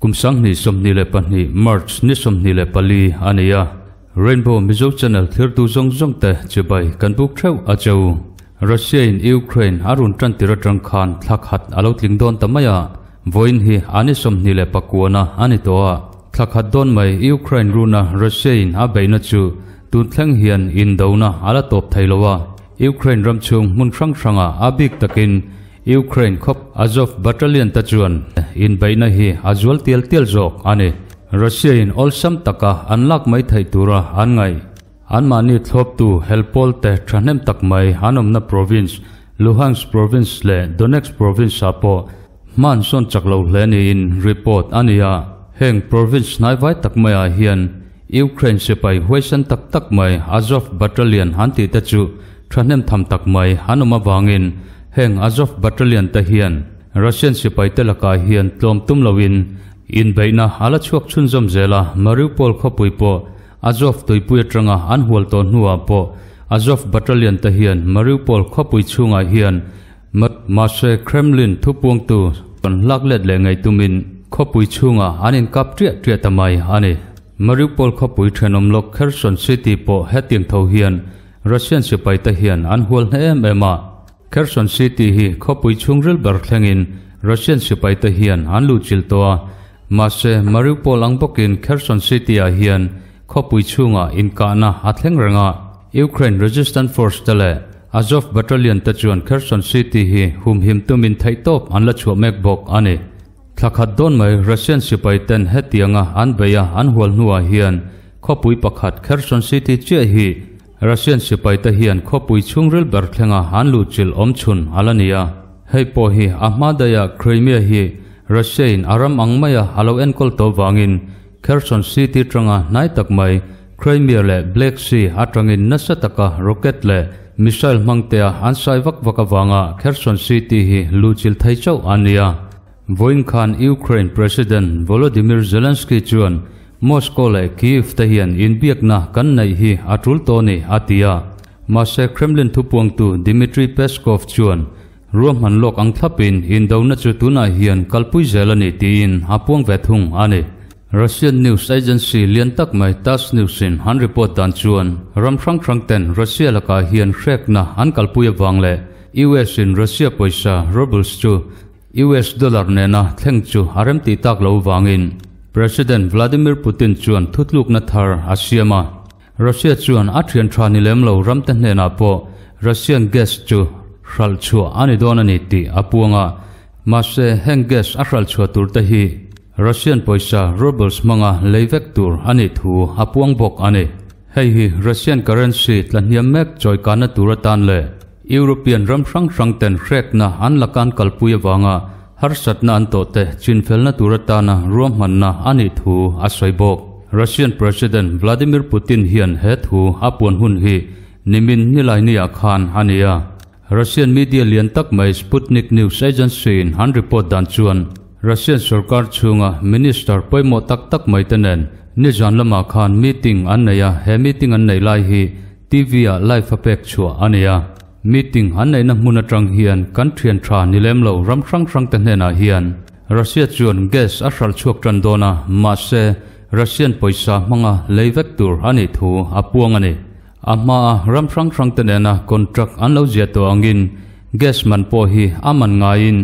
Kum 2022 March ni 24 a ni a, Rainbow Mizo Channel thirtu zawng zawng te chibai kan buk theuh a che u. Russia in Ukraine a run tan tir atang khan thla khat a lo tling dawn ta mai a, vawiin hi a ni 29 na a ni tawh a. Thla khat dawn mai Ukraine runa Russia in a beihna chu tun thleng hian indona a la tawp thei lo a. Ukraine ram chhung hmun hrang hranga a bik takin Ukraine khawp Azov Battalion te chuan inbeihna hi a zual tial tial zawk a ni. Russia in awlsam taka an lak mai theih tura an ngaih. Anmahni thlawptu helpawl te thahnem tak mai an awmna province Luhansk province leh Donetsk province ah pawh hman sawn chak lo hle niin report a ni a. Heng province hnaivai tak maiah hian Ukraine sipai huaisan tak tak mai Azov Battalion an tih te chu thahnem tham tak mai an awm avangin heng Azov Battalion te hian Russian sipai te lakah hian tlawm tum loin inbeihna a la chhuak chhunzawm zel a. Mariupol khawpui pawh Azov tuipui atanga an hual tawh hnuah pawh Azov Battalion te hian Mariupol khawpui chhungah hian mahse Kremlin thupuangtu an hlak let leh ngei tumin khawpui chhungah an inkap triah triah ta mai a ni. Mariupol khawpui thenawm lawk Kherson City pawh hetiang tho hian Russian sipai te hian an hual hne em em a. Kherson City hi khawpui chhungril ber thlengin Russian sipai te hian an luhchilh tawh a. Mahse Mariupol ang bawkin Kherson City ah hian khawpui chhungah inkahna a thleng reng a. Ukraine Resistance Force te leh Azov Battalion te chuan Kherson City hi humhim tumin theihtawp an la chhuah mek bawk a ni. Thla khat dawn mai Russian sipai ten hetianga an beih a an hual hnuah hian khawpui pakhat Kherson City chiah hi Russian sipai te hian khawpui chhungril ber thlenga an luhchilh awm chhun a la ni a. Hei pawh hi a hma daia Crimea hi Russia in a ram ang maia a lo enkawl tawh vangin Kherson City tanga hnai tak mai Crimea leh Black Sea atangin nasa taka rocket leh missile hmangtea an sai vak vak avanga Kherson City hi luhchilh thei chauh a ni a. Vawiin khan Ukraine President Volodymyr Zelensky chuan Moscow leh Kyiv te hian inbiakna kan neih hi a tul tawh ni a ti a. Mahse Kremlin thupuangtu Dmitry Peskov chuan ruahman lawk ang thlapin indona chu tunah hian kalpui zel a ni tiin a puang ve thung a ni. Russian news agency lian tak mai TASS News in an report dan chuan ram hrang hrang ten Russia lakah hian hrekna an kalpui avang leh US in Russia pawisa rubles chu US dollar nena thleng chu a rem tih tak lo vangin President Vladimir Putin chuan thutlukna thar a siam a. Russia chuan a thian tha ni lem lo ram te hnenah pawh Russian gas chu hralh chhuah a ni dawn a ni tih a puang a. Mahse heng gas a hralh chhuah tur te hi Russian pawisa rubles hmanga lei vek tur a nih thu a puang bawk a ni. Hei hi Russian currency tlahniam mek chawikana tur atan leh European ram hrang hrang ten hrekna an lakan kalpui awanga harsatna an tawh te chinfelna tur atana ruahmanna a nih thu a sawi bawk. Russian President Vladimir Putin hian he thu a puan hun hi nimin nilai ni ah khan a ni a. Russian media lian tak mai Sputnik news agency in an report dan chuan Russian sarkar chhunga minister pawimawh tak tak mai te nen nizan lamah khan meeting an nei a, he meeting an nei lai hi TV ah live a pek chhuah a ni a. Meeting an neihna hmun atang hian kan thian tha ni lem lo ram hrang hrang te hnenah hian Russia chuan gas a hralh chhuak tan dawn a, mahse Russian pawisa hmanga lei vek tur a nih thu a puang a ni. A hmaa ram hrang hrang te nena contract an lo ziah tawh angin gas man pawh hi a man ngaiin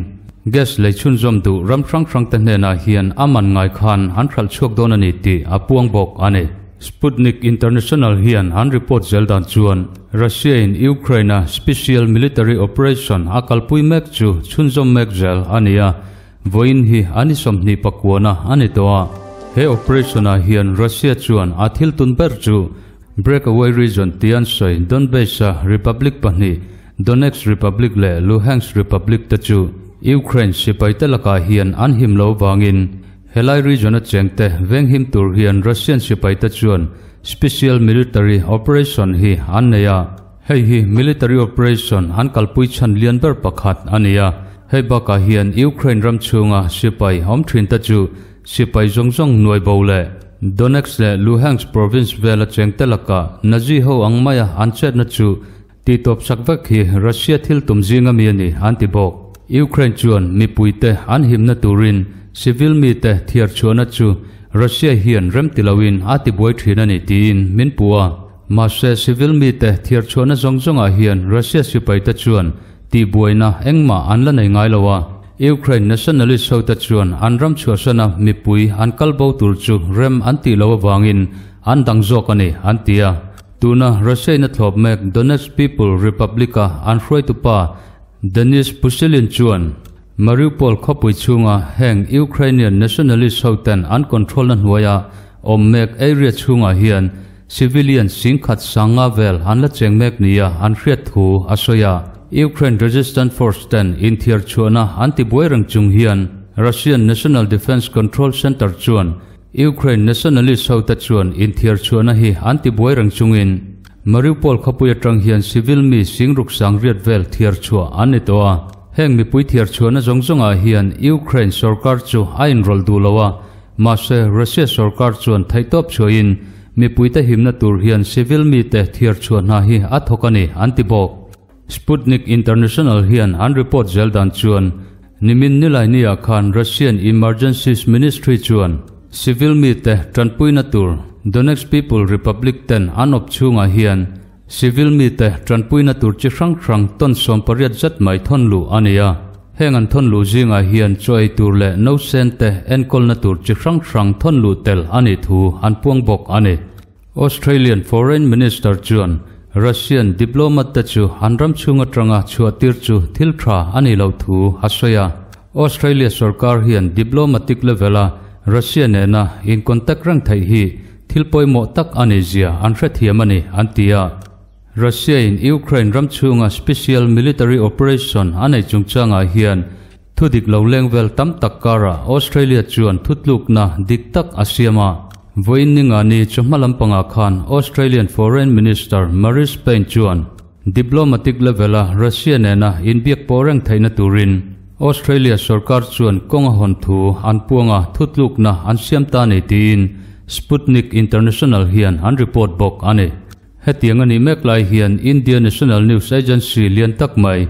gas lei chhunzawm duh ram hrang hrang te hnenah hian a man ngai khan an hralh chhuak dawn a ni tih a puang bawk a ni. Sputnik International hian an report zel dan chuan Russia in Ukraine a special military operation a kalpui mek chu chhunzawm mek zel a ni a, vawiin hi a ni 29 na a ni tawh a. He operation ah hian Russia chuan a thil tun ber chu breakaway region tih an sawi Donbass a republic pahnih Donetsk Republic leh Luhansk Republic te chu Ukraine sipai te lakah hian an him lo vangin helai region a chengte venghim tur hian Russian sipai te chuan special military operation hi an nei a. Hei hi military operation an kalpui chhan lian ber pakhat a ni a. Hei bakah hian Ukraine ram chhunga sipai awm thin te chu sipai zawng zawng nuai bo leh Donetsk leh Luhansk province vela chengte lakah Nazi ho ang maia an chetna chu titawp sak vek hi Russia thil tum zinga mi a ni an ti bawk. Ukraine chuan mipuite an himna turin civil mite thiar chuana chu Russia hian rem tiloin a tibuai thin ani tiin min puh a. Mahse civil mite thiar chuana zawng zawngah hian Russia sipaite chuan tihbuaina engmah an la nei ngai lo a. Ukraine nationalist hote chuan an ram chhuahsana mipui an kal bo tur chu rem an tih loh avangin an dang zawk a ni an ti a. Tuna Russia in a thlawp mek Donetsk People Republic-a an hruaitupa Denis Pushilin chuan Mariupol khawpui chhunga heng Ukrainian nationalist hoten an control-na hnuaia awm mek area chhungah hian civilian singkhat sanga vel an la cheng mek nia an hriat thu a sawi a. Ukraine Resistance Force ten inthiar chhuahna an tibuai reng chung hian Russian National Defence Control Center chuan Ukraine nationalist hote chuan inthiar chhuahna hi an tibuai reng chungin Mariupol khawpui atang hian civil mi singruk sangriat vel thiar chhuah an ni tawh a. Heng mipui thiar chhuahna zawng zawngah hian Ukraine sorkar chu a inrawlh duh lo a, mahse Russia sorkar chuan theihtawp chhuahin mipuite himna tur hian civil mite thiar chhuah hna hi a thawk a ni an ti bawk. Sputnik International hian an report zel dan chuan nimin nilai niah khan Russian Emergencies Ministry chuan civil mite tanpuina tur Donetsk People Republic ten an awp chhungah hian civil mite tanpuina tur chi hrang hrang ton 18 zat mai thawn luh a ni a. Heng an thawn luh zingah hian chaw ei tur leh no sen te enkawlna tur chi hrang hrang thawn luh tel a nih thu an puang bawk a ni. Australian Foreign Minister chuan Russian diplomat te chu an ram chhung atanga chhuah tir chu thil tha a nih loh thu a sawi a. Australia sorkar hian diplomatic level-a Russia nena in contact reng theih hi thil pawimawh tak a nih zia an hrethiam a ni an ti a. Russia in Ukraine ram chhunga special military operation a nei chungchangah hian thu dik lo leng vel tam tak karah Australia chuan thutlukna dik tak a siam a. Vawiin ninga ni chawhma lampangah khan Australian Foreign Minister Marise Payne chuan diplomatic level-a Russia nena inbiak pawh reng theihna turin Australia sorkar chuan kawng a hawn thu an puang a, thutlukna an siam ta ni tiin Sputnik International hian an report bawk a ni. Hetiang a nih mek lai hian India National News Agency lian tak mai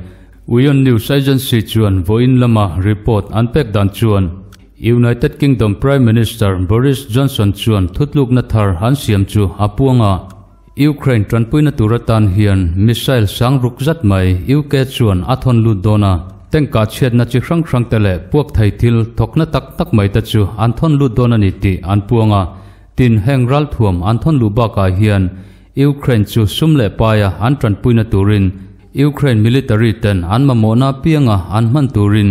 WION News Agency chuan vawiin lama report an pek dan chuan United Kingdom Prime Minister Boris Johnson chuan thutlukna thar an siam chu a puang a. Ukraine tanpuina tur atan hian missile sang ruk zat mai UK chuan a thawn lut dawn a. Tengka chhiatna chi hrang hrang te leh puak thei thil thawkna tak tak mai te chu an thawn lut dawn a ni tih an puang a. Tin, heng ralthuam an thawn luh bakah hian Ukraine chu sum leh paia an tanpuina turin Ukraine military ten an mamawhna apianga an hman turin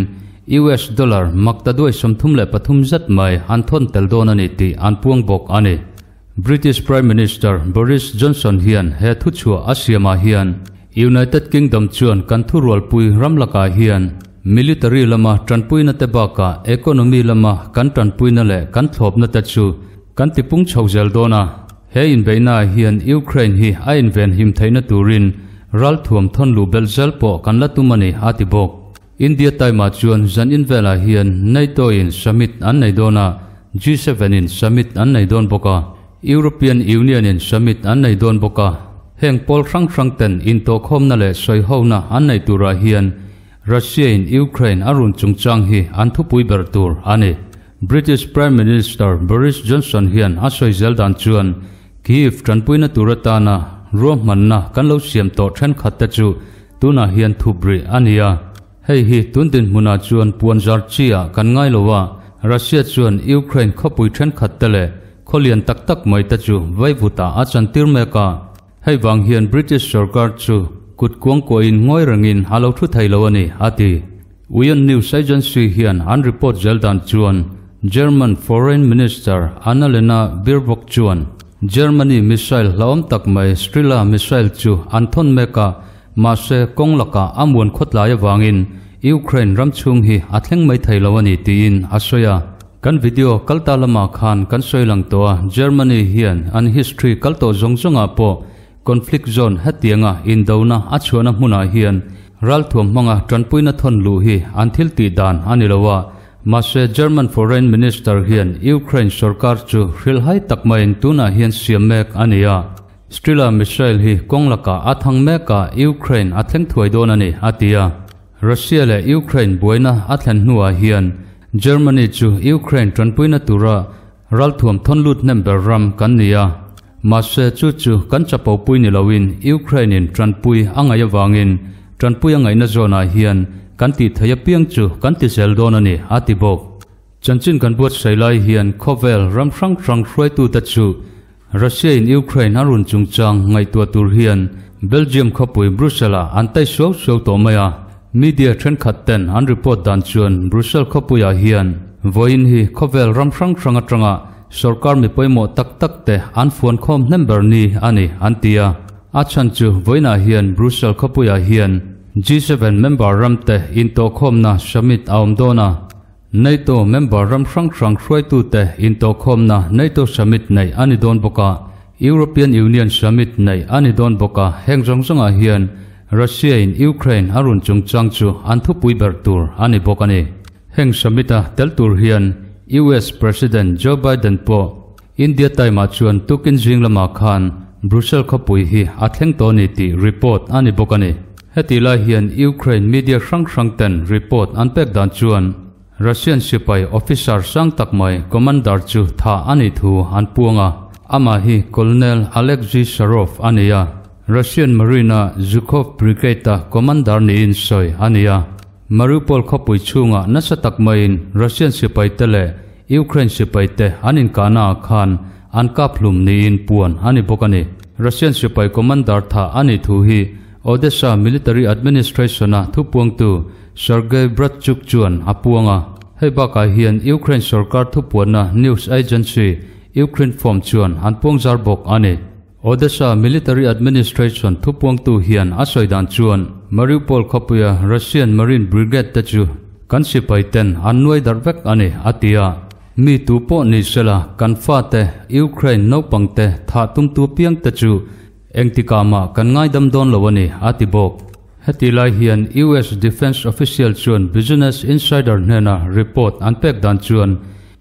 US dollar maktaduai 33 zat mai an thawn tel dawn a ni tih an puang bawk a ni. British Prime Minister Boris Johnson hian he thuchhuah a siamah hian United Kingdom chuan kan thurualpui ram lakah hian military lama tanpuina te bakah economy lama kan tanpuina leh kan thlawpna te chu kan tipung chho zel dawn a. He inbeihnaah hian Ukraine hi a inven him theihna turin ralthuam thawn luh belh zel pawh kan la tum a ni, a ti bawk. India Time-ah chuan zan in velah hian NATO in summit an nei dawn a, G7 in summit an nei dawn bawk a, European Union in summit an nei dawn bawk a. Heng pawl hrang hrang ten intawhkhawmna leh sawihona an nei turah hian Russia in Ukraine a run chungchang hi an thupui ber tur a ni. British Prime Minister Boris Johnson hian a sawi zel dan chuan Kyiv tanpuina tur atana ruahmanna kan lo siam tawh thenkhat te chu tunah hian thup rih a ni a. Hei hi tun dinhmunah chuan puan zar chi ah kan ngai lo a, Russia chuan Ukraine khawpui thenkhat te leh khaw lian tak tak mai te chu vaivutah a chantir mek a. Hei vang hian British sorkar chu kut kuangkuahin ngawi rengin a lo thu thei lo a ni, a ti. WION News Agency hian an report zel dan chuan German Foreign Minister Annalena Baerbock chuan Germany missile hlauhawm tak mai Strela missile chu an thawn mek a, mahse kawng lakah a muan khawtlai avangin Ukraine ram chhung hi a thleng mai thei lo a ni tiin a sawi a. Kan video kal ta lamah khan kan sawi lang tawh a, Germany hian an history kal tawh zawng zawngah pawh conflict zone hetianga indona a chhuahna hmunah hian ralthuam hmanga tanpuina thawn luh hi an thil tih dan a ni lo a. Mahse German Foreign Minister hian Ukraine sorkar chu hrilhhai tak maiin tunah hian siam mek a ni a. Strela missile hi kawng lakah a thang mek a, Ukraine a thleng thuai dawn a ni, a ti a. Russia leh Ukraine buaina a thlen hnuah hian Germany chu Ukraine tanpuina tura ralthuam thawn lut hnem ber ram kan ni a. Mahse chu chu kan chapopui ni loin Ukraine in tanpui a ngaih avangin tanpui a ngaihna zawnah hian kan tih theih apiang chu kan ti zel dawn a ni, a ti bawk. Chanchin kan buatsaih lai hian khawvel ram hrang hrang hruaitute chu Russia in Ukraine a run chungchang ngaihtuah tur hian Belgium khawpui Brussels-ah an tai suau suau tawh mai a. Media thenkhat ten an report dan chuan Brussels khawpuiah hian vawiin hi khawvel ram hrang hrang atanga sorkar mi pawimawh tak tak te an fuan khawm hnem ber ni a ni an ti a. A chhan chu vawiinah hian Brussels khawpuiah hian G7 member ram te intawhkhawmna summit a awm dawn a. NATO member ram hrang hrang hruaitute intawhkhawmna NATO Summit neih a ni dawn bawk a, European Union Summit neih a ni dawn bawk a, heng zawng zawngah hian Russia in Ukraine a run chungchang chu an thupui ber tur a ni bawk a ni. Heng Summit a tel tur hian US President Joe Biden pawh India time ah chuan tukin zing lamah khan Brussels khawpui hi a thleng tawh a ni tih report a ni bawk a ni. Heti lai hian Ukraine media hrang hrang ten report an pek dan chuan Russian sipai officer sang tak mai commander chu thah a nih thu an puang a, amah hi Colonel Alexei Sharov a ni a, Russian Marine-a Zhukov Brigade-a commander niin sawi a ni a. Mariupol khawpui chhungah nasa tak maiin Russian sipaite leh Ukraine sipaite an inkahnaah khan an kap hlum niin puan a ni bawk a ni. Russian sipai commander thah a nih thu hi Odessa Military Administration-a thupuangtu Sergei Bratchuk chuan a puang a. Hei bakah hian Ukraine sorkar thupuanna news agency Ukrinform chuan an puangzar bawk a ni. Odessa Military Administration thupuangtu hian a sawi dan chuan Mariupol khawpuia Russian Marine Brigade te chu kan sipai ten an nuai darh vek a ni, a ti a. Mi tu pawh ni sela kan fate Ukraine naupang te thah tumtu piang te chu engtikah mah kan ngaidam dawn lo a ni, a ti bawk. Heti lai hian US Defence official chuan Business Insider hnena report an pek dan chuan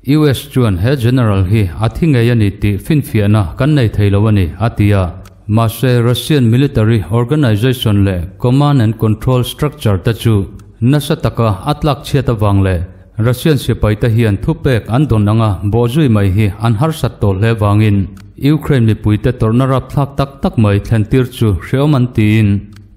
US chuan he general hi a thi ngei a ni tih finfiahna kan nei thei lo a ni, a ti a. Mahse, Russian military organization leh command and control structure te chu nasa taka a tlak chhiat avang leh Russian sipaite hian thupek an dawn anga bawhzui mai hi an harsat tawh hle vangin Ukraine mipuite tawrhna rapthlak tak tak mai thlentir chu hreawm an tiin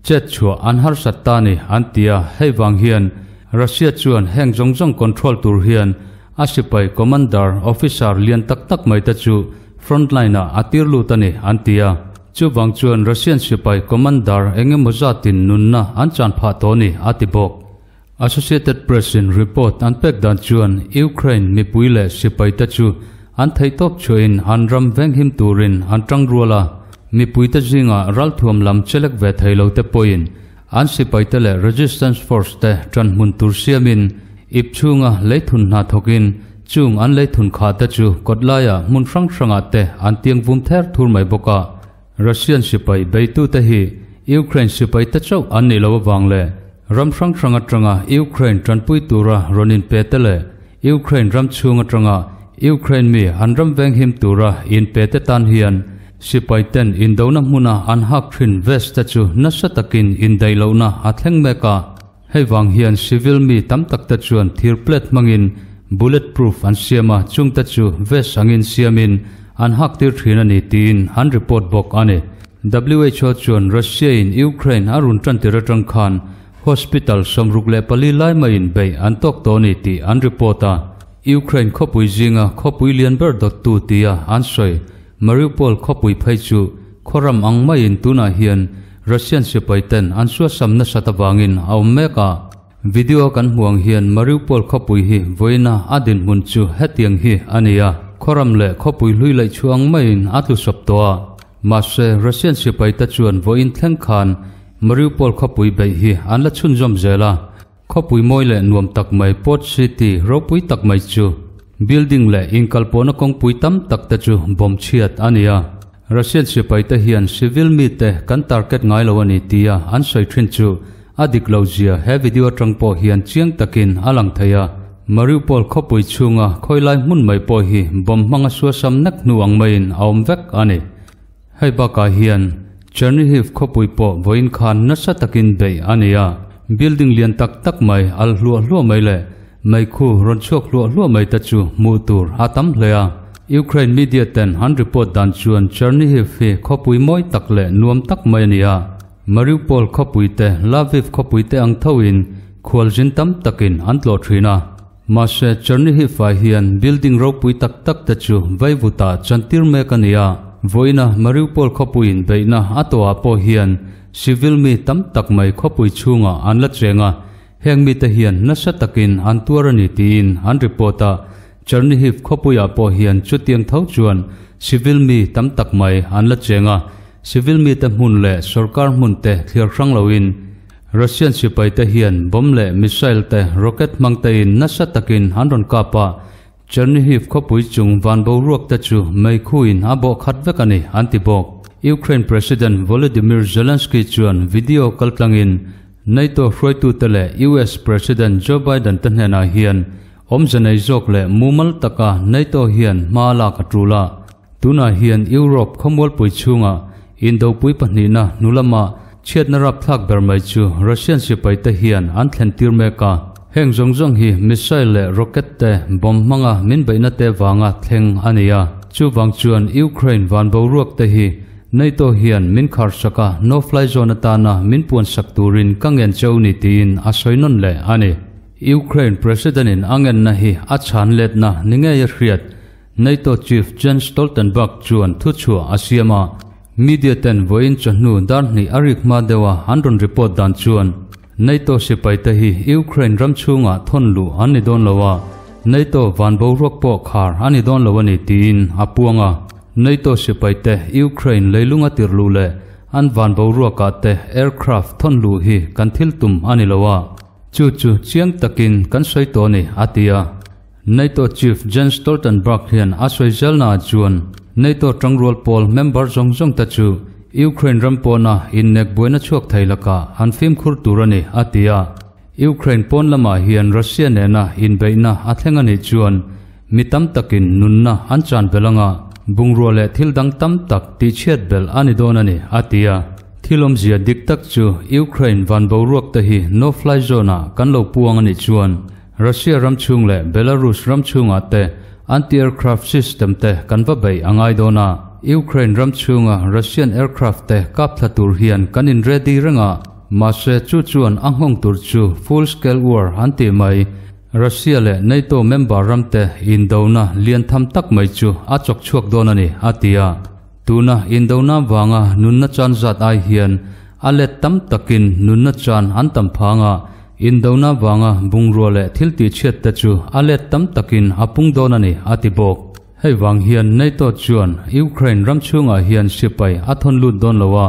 chet chhuah an harsat ta ni an ti a. Hei vang hian Russia chuan heng zawng zawng control tur hian A sipai commander, officer lian tak tak mai te chu front line ah a tir lut a ni, an ti a. Chuvang chuan Russian sipai commander eng emaw zatin nunna an chan phah tawh a ni, a ti bawk. Associated Press in report an pek dan chuan Ukraine mipui leh sipai te chu an theihtawp chhuahin an ram venghim turin an tang rual a. Mipui te zingah ralthuam lam chelek ve thei lo te pawhin An sipaite leh resistance force te ṭanhmun tur siamin ip chhunga leithun hna thawkin chung an leithun khah te chu kawtlaiah hmun hrang hrangah te an tiang vum ther thur mai bawk a. Russian sipai beitute hi Ukraine sipaite chauh an nih loh avang leh ram hrang hrang aṭanga Ukraine ṭanpui tura rawn inpe te leh Ukraine ram chhung aṭanga Ukraine mi an ram venghim tura inpe te tan hian Sipai ten indona hmuna an hak thin vest te chu nasa takin indaih lohna a thleng mek a, hei vang hian civil mi tam tak te chuan thir plate hmangin bullet proof an siam a, chung te chu vest angin siamin an hak tir thin a ni tiin an report bawk a ni. Who chuan Russia in Ukraine a run tan tir atang khan hospital 64 lai maiin beih an tawk tawh a ni tih an report a, Ukraine khawpui zinga khawpui lian ber dawttu tia an sawi. Mariupol khawpui phei chu khawram ang maiin tunah hian Russian sipai ten an suasam nasat avangin a awm mek a. Video kan hmu ang hian Mariupol khawpui hi vawiina a dinhmun chu hetiang hi a ni a, khawram leh khawpui hlui laih chhuah ang maiin a tlu sawp tawh a. Mahse, Russian sipai te chuan vawiin thleng khan Mariupol khawpui beih hi an la chhunzawm zel a. Khawpui mawi leh nuam tak mai Port City ropui tak mai chu building leh inkalpawhna kawngpui tam tak te chu bomb chhiat a ni a. Russian sipai te hian civil mite kan target ngai lo a ni tia an sawi thin chu a dik lo zia he video atang pawh hian chiang takin a lang thei a. Mariupol khawpui chhunga khawilai hmun mai pawh hi bomb hmanga suasam nek hnu ang maiin a awm vek a ni. Hei bakah hian Chernihiv khawpui pawh vawiin khan nasa takin beih a ni a. Building lian tak tak mai alh hluah hluah mai leh meikhu rawn chhuak hluah hluah mai te chu hmuh tur a tam hle a. Ukraine media ten an report dan chuan Chernihiv hi khawpui mawi tak leh nuam tak mai a ni a. Mariupol khawpui te, Lviv khawpui te ang thoin khualzin tam takin an tlawh thin a. Mahse Chernihiv-ah hian building ropui tak tak te chu vaivutah chantir mek a ni a. Vawiina Mariupol khawpuiin beihna a tawhah pawh hian civil mi tam tak mai khawpui chhungah an la cheng a, heng mite hian nasa takin an tuar a ni tiin an report a. Chernihiv khawpuiah pawh hian chutiang tho chuan civil mi tam tak mai an la cheng a, civil mite hmun leh sorkar hmun te thliar hrang loin Russian sipaite hian bomb leh missile te rocket hmang tein nasa takin an rawn kap a, Chernihiv khawpui chung van boruak te chu meikhuin a bawh khat vek a ni, an ti bawk. Ukraine President Volodymyr Zelensky chuan video kaltlangin NATO hruaitute leh US President Joe Biden te hnenah hian awmze nei zawk leh mumal taka NATO hian hma lak a tul a. Tunah hian Europe khawmualpui chhunga indopui pahnihna hnu lama chhiatna rapthlak ber mai chu Russian sipaite hian an thlen tir mek a. Heng zawng zawng hi missile leh rocket te bomb hmanga min beihna te vanga thleng a ni a. Chuvang chuan Ukraine van boruak te hi NATO hian min kharsak a, no fly zone atana min puansak turin ka ngen cheu ni tiin a sawi nawn leh a ni. Ukraine President in a ngenna hi a chhan letna ni ngei a hriat. NATO Chief Jens Stoltenberg chuan thuchhuah a siam a, media ten vawiin chawhnu dar hnih a rik hma deuha an rawn report dan chuan NATO sipaite hi Ukraine ram chhungah thawn luh an ni dawn lo a, NATO van boruak pawh khar a ni dawn lo a ni tiin a puang a. NATO sipaite Ukraine leilung a tirh luh leh an van boruakah te aircraft thawn luh hi kan thil tum a ni lo a, chu chu chiang takin kan sawi tawh a ni, a ti a. NATO Chief Jens Stoltenberg hian a sawi zelnaah chuan NATO tangrual pawl member zawng zawng te chu Ukraine ram pawna innek buaina chhuak thei lakah an fimkhur tur a ni, a ti a. Ukraine pawn lamah hian Russia nena inbeihna a thleng a nih chuan mi tam takin nunna an chan belh anga bungrua leh thil dang tam tak tihchhiat belh a ni dawn a ni, a ti a. Thil awmzia dik tak chu Ukraine van boruak te hi no-fly zone-ah kan lo puang a nih chuan Russia ram chhung leh Belarus ram chhungah te anti-aircraft system te kan va beih a ngai dawn a, Ukraine ram chhunga Russian aircraft te kap thla tur hian kan in ready reng a, mahse chu chuan a nghawng tur chu full scale war an tih mai, Russia leh NATO member ram te indona lian tham tak mai chu a chawk chhuak dawn a ni, a ti a. Tuna indona vanga nunna chan zat ai hian a let tam takin nunna chan an tam phang a, Indona vanga bungrua leh thil tihchhiat te chu a let tam takin a pung dawn a ni, a ti bawk. Hei vang hian NATO chuan Ukraine ram chhungah hian sipai a thawn lut dawn lo a,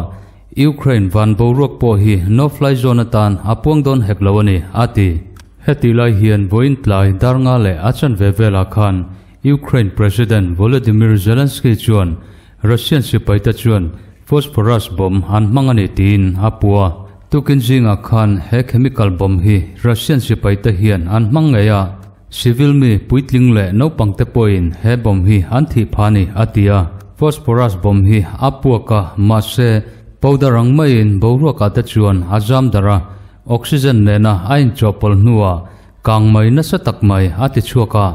Ukraine van boruak pawh hi no-fly zone atan a puang dawn hek lo a ni, a ti. Heti lai hian vawiin tlai dar nga leh a chanve velah khan Ukraine President Volodymyr Zelensky chuan Russian sipaite chuan phosphorus bomb an hmang a ni tiin a pu a. Tukin zingah khan he chemical bomb hi Russian sipaite hian an hmang ngei a, civil mi puitling leh naupangte pawhin he bomb hi an thih phah a ni, a ti a. Phosphorus bomb hi a puak a, mahse powder ang maiin boruakah te chuan a zam darh a, oxygen nena a inchawhpawlh hnuah Kangmei nasa tak mai a ti chhuak a,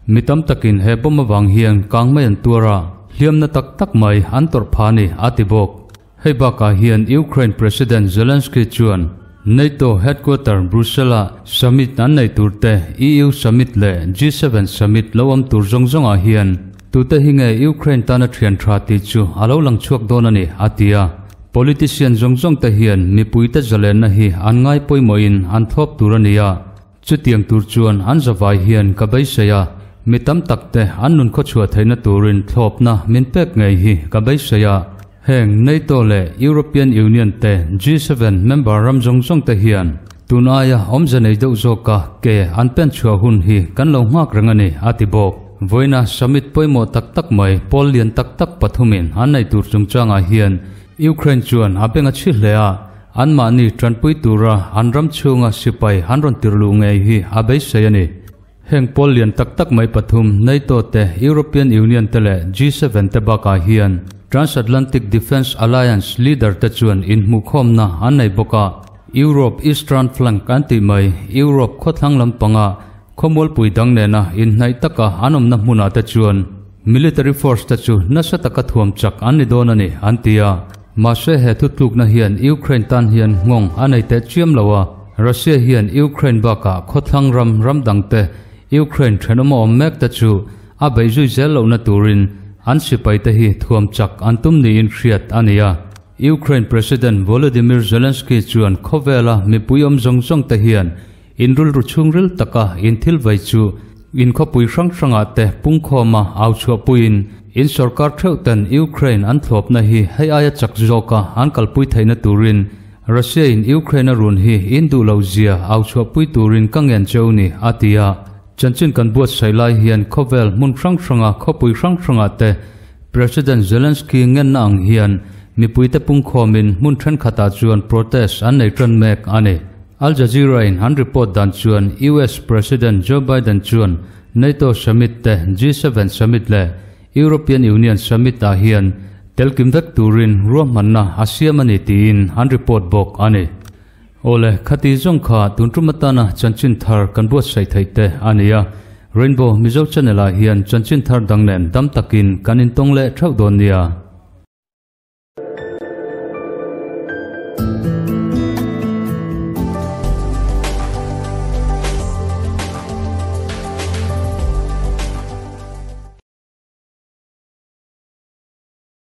mi tam takin he bomb avang hian kangmei an tuar a, hliamna tak tak mai an tawrh phah a ni, a ti bawk. Hei bakah hian Ukraine President Zelensky chuan NATO headquarter Brussels-a summit an nei tur te, EU summit leh G7 summit lo awm tur zawng zawngah hian tute hi nge Ukraine tana thian tha tih chu a lo lang chhuak dawn a ni, a ti a. Politician zawng zawng te hian mipuite zalenna hi an ngai pawimawhin an thlawp tur a ni a, chutiang tur chuan an zavai hian ka beisei a, mi tam tak te an nun khawchhuah theihna turin thlawpna min pek ngei hi ka beisei a. Heng NATO leh European Union te G7 member ram zawng zawng te hian tun aia awmze nei deuh zawka ke an pen chhuah hun hi kan lo nghak reng a ni, a ti bawk. Vawiina summit pawimawh tak tak mai pawl lian tak tak pathumin an nei tur chungchangah hian Ukraine chuan a beng a chhi hle a, anmahni tanpui tura an ram chhunga sipai an rawn tir luh ngei hi a beisei a ni. Heng pawl lian tak tak mai pathum NATO te, European Union te leh G7 te bakah hian Transatlantic Defence Alliance leader te chuan inhmuhkhawmna an nei bawk a. Europe Eastern Flank an tih mai, Europe khawthlang lampanga khawmualpui dang nena inhnaih taka an awmna hmunah te chuan military force te chu nasa taka thuam chak an ni dawn a ni, an ti a. Mahse he thutlukna hian Ukraine tan hian nghawng a nei teh chiam lo a, Russia hian Ukraine bakah khawthlang ram ram dangte Ukraine thenawm a awm mek te chu a beih zui zel lohna turin an sipai te hi thuam chak an tum niin hriat a ni a. Ukraine President Volodymyr Zelensky chuan khawvela mipui awm zawng zawng te hian in rilru chhungril taka in thil vei chu in khawpui hrang hrangah te pungkhawma au chhuahpuiin in sorkar theuh ten Ukraine an thlawpna hi hei aia chak zawka an kalpui theihna turin Russia in Ukraine a run hi in duh lo zia au chhuahpui turin ka ngen cheu ni, a ti a. Chanchin kan buatsaih lai hian khawvel hmun hrang hranga khawpui hrang hrangah te President Zelensky ngenna ang hian mipuite pungkhawmin hmun thenkhatah chuan protest an nei tan mek a ni. Al Jazeera in an report dan chuan US President Joe Biden chuan NATO summit te G7 summit leh European Union summit ah hian telkim vek turin ruahmanna a siam a ni tiin an report bawk a ni. Awle, khati zawng kha tun tum atana chanchin thar kan buatsaih theih te a ni a. Rainbow Mizo Channel ah hian chanchin thar dang nen dam takin kan intawng leh theuh dawn nia.